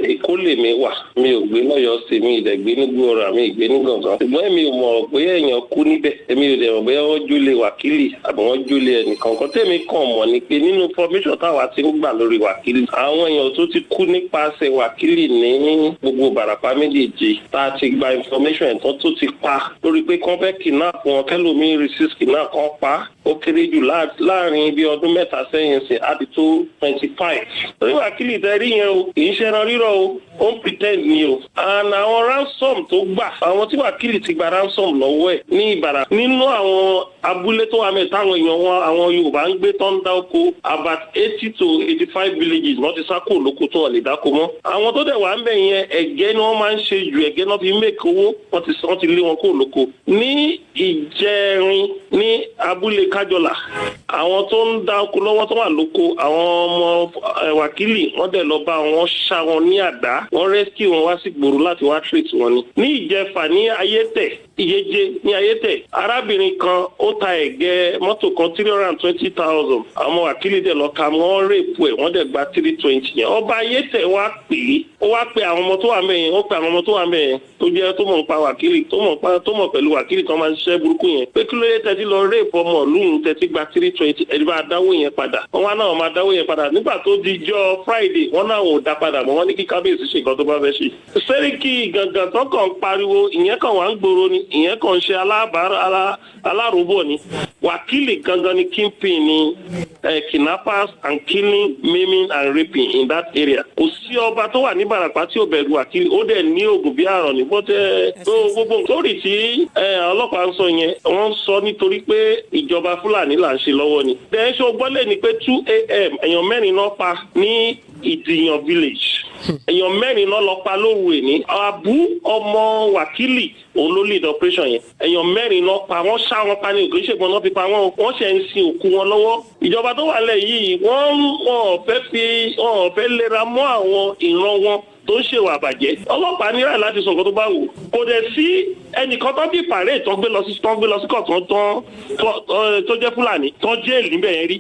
Èkó lèmi wà, mi ò gbé lọ́yọ̀ọ́ sí, mi ì dẹ̀ gbé ní Gbóòrà, mi ì gbé ní Gàngán, ṣùgbọ́n èmi ò mọ̀ pé èèyàn kú níbẹ̀. Èmi ò dẹ̀ mọ̀ bóyá wọ́n jólè wákìlì àbí wọ́n jólè ẹnìkan kan. Tèmi kàn mọ̀ ni pé nínú information táwa ti ń gbà lórí wákìlì, àwọn èèyàn tó ti kú nípasẹ̀ wákìlì ní gbogbo Ìbàràpá méjèèjì tá a ti gba information ẹ̀ tán tó ti pa lórí pé kán fẹ́ kidnap wọn, kẹlòmíín resist kidnap, kan pa, ó kéré jù láàrin bí ọdún 3 sẹ́yìn sí, á ti tó 25. Torí wákìlì tẹ́ rí yẹn o, kì í ṣe ẹran rírọ̀ o, ó ń pretend ni o. And àwọn ransom tó gbà, àwọn tí wákìlì ti gba ransom lọ́wọ́ ẹ̀ ní Ìbàrà, nínú àwọn abúlé tó wà mẹ́ táwọn èèyàn wọn, àwọn Yorùbá ń gbé tó ń dá oko, about 80 to 85 villages wọ́n ti sá kúrò lóko tó wọ́n lè dáko mọ́. Àwọn tó dẹ̀ wà ń bẹ̀ yẹn, ẹ̀gẹ́ ni wọ́n máa ń ṣe jù, ẹ̀gẹ́ náà fi make owó. Wọ́n ti lé wọn kúrò lóko. Ní ìjẹrin, ní abúlé Kájọlà, àwọn tó ń dá oko lọ́wọ́ tó wà lóko, àwọn ọmọ wákìlì wọ́n dẹ̀ lọ bá wọn, ṣá wọn ní àdá, wọ́n rescue wọn wá sí gbòòrò láti wá treat wọn ni. Ní ìjẹfà ní Ayétẹ̀, Ìyéjé ní Ayétẹ̀, arábìnrin kan ó ta ẹ̀gẹ́ mọ́tò kan 320,000. Àwọn wákìlì dẹ̀ lọ ka wọ́n, rape ẹ̀, wọ́n dẹ̀ gba 320 yẹn. Ọba Ayétẹ̀ wá pè é, ó wá pe àwọn ọmọ tó wà mẹ́yẹn, ó pe àwọn ọmọ tó wà mẹ́yẹn tó jẹ́ tó mọ̀ nípa wákìlì, tó mọ̀ pa, tó mọ̀ pẹ̀lú wákìlì tó máa ń ṣiṣẹ́ burúkú yẹn, pé kí ló dé tẹ́tí lọ rape ọmọ ìlú tẹ́tí gba 320? Ẹni bá dáwó yẹn padà. Wọ́n wá náà máa dáwó yẹn padà. Nígbà tó di jọ́ Friday, wọ́n náà ò dá padà mọ́. Wọ́n ní kí kábíyèsí ṣe nǹkan tó bá fẹ́ ṣe. Sẹ́ríkì gangan tó kàn ń pariwo, ìyẹn kàn wá ń gbòòrò ni, ìyẹn kàn ń ṣe aláròbọ̀ ni. Wákìlì gangan ni kingpin ni kidnappers and killing, maiming and raping in that area. Kò sí ọba tó wà ní Ìbàràpá tí ò bẹ̀rù wákìlì. Ó dẹ̀ ní oògùn bí àrùn ní bọ́tẹ́ tó gbogbo sórí tí ọlọ́pàá ń sọ yẹn, wọ́n ń sọ nítorí pé ìjọba Fúlàní là ń ṣe lọ́wọ́ ni. Dẹ̀ ṣe o gbọ́lẹ̀ ni pé 2 a.m., èèyàn mẹ́rin náà pa ní Ìdìyàn village. Èèyàn mẹ́rin náà lọ pa lóru èní. Àbú ọmọ wákìlì, òun ló lead operation yẹn. Èèyàn mẹ́rin náà pa, wọ́n ṣá wọn pa ní òkè ìṣègùn náà fi pa wọ́n. Wọ́n ṣe ń sin òkú wọn lọ́wọ́. Ìjọba tó wà lẹ̀ yìí, wọ́n wọn ò fẹ́ fi, wọn ò fẹ́ lera mọ́ àwọn ìran wọn tó ń ṣèwà àbàjẹ́. Ọlọ́pàá ní ráì láti sọ nǹkan tó bá wù. Kò dẹ̀ sí ẹnìkan tó bí pàrẹ́ tó gbé lọ sí kọ̀tún tán tó jẹ́ Fúlàní tó jail níbẹ̀ yẹn rí.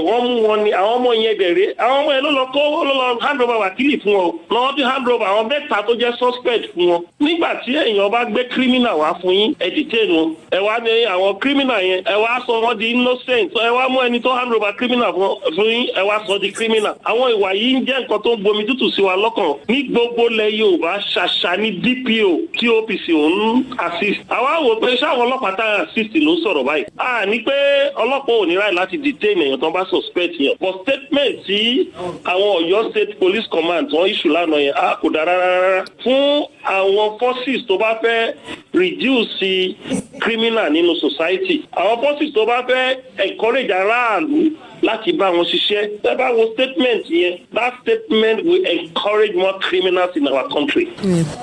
Wọ́n mú wọn ni. Àwọn ọmọ yẹn dẹ̀ àwọn ọmọ yẹn ló lọ kó ló lọ hand over wákìlì fún wọn, lọ́wọ́ tí hand over àwọn mẹ́ta tó jẹ́ suspect fún wọn. Nígbà tí èèyàn bá gbé criminal wá fún yín, ẹ detain wọn, ẹ wá ní àwọn criminal yẹn, ẹ wá sọ wọn di innocent. Ẹ wá mú ẹni tó hand over criminal fún yín, ẹ wá sọ di criminal. Àwọn ìwà yìí ń jẹ́ nǹkan tó ń bomi tútù sí wa lọ́kàn ní gbogbo ilẹ̀ Yorùbá. Ṣàṣà ní DPO tí OPC òun assist. Àwa wò pé sáwọn ọlọ́pàá tá assist ló sọ̀rọ̀ báyìí. A ní pé ọlọ́pàá ò ní ráì láti detain èèyàn tó ń bá suspect yẹn, but statement tí àwọn Ọ̀yọ́ State Police Command wọ́n issue lánàá yẹn, a kò dára rárá fún àwọn forces tó bá fẹ́ reduce criminal nínú society, àwọn forces tó bá fẹ́ encourage aráàlú láti bá wọn ṣiṣẹ́. Tẹ́ bá wo statement yẹn, that statement will encourage more criminals in our country.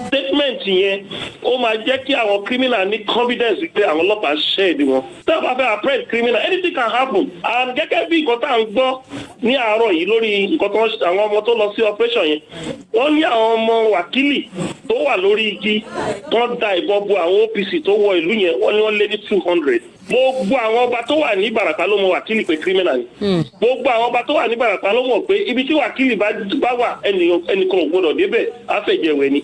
Statement yẹn, ó máa jẹ́ kí àwọn criminal ní confidence pé àwọn ọlọ́pàá ṣiṣẹ́ ìdí wọn. Tẹ́ bá fẹ́ apprehend criminal, anything can happen. And gẹ́gẹ́ bí nǹkan tá à ń gbọ́ ní àárọ̀ yìí lórí nǹkan tó àwọn ọmọ tó lọ sí operation yẹn, wọ́n ní àwọn ọmọ wákìlì tó wà lórí igi tó ń da ìbọn bo àwọn OPC tó wọ ìlú yẹn, wọ́n ní wọ́n lé ní 200. Gbogbo àwọn ọba tó wà ní Ìbàràpá ló mọ wákìlì pé criminal ni. Gbogbo àwọn ọba tó wà ní Ìbàràpá ló mọ̀ pé ibi tí wákìlì bá wà, ẹnìkan ò gbọdọ̀ débẹ̀, á fẹ̀jẹ̀wẹ̀ ni.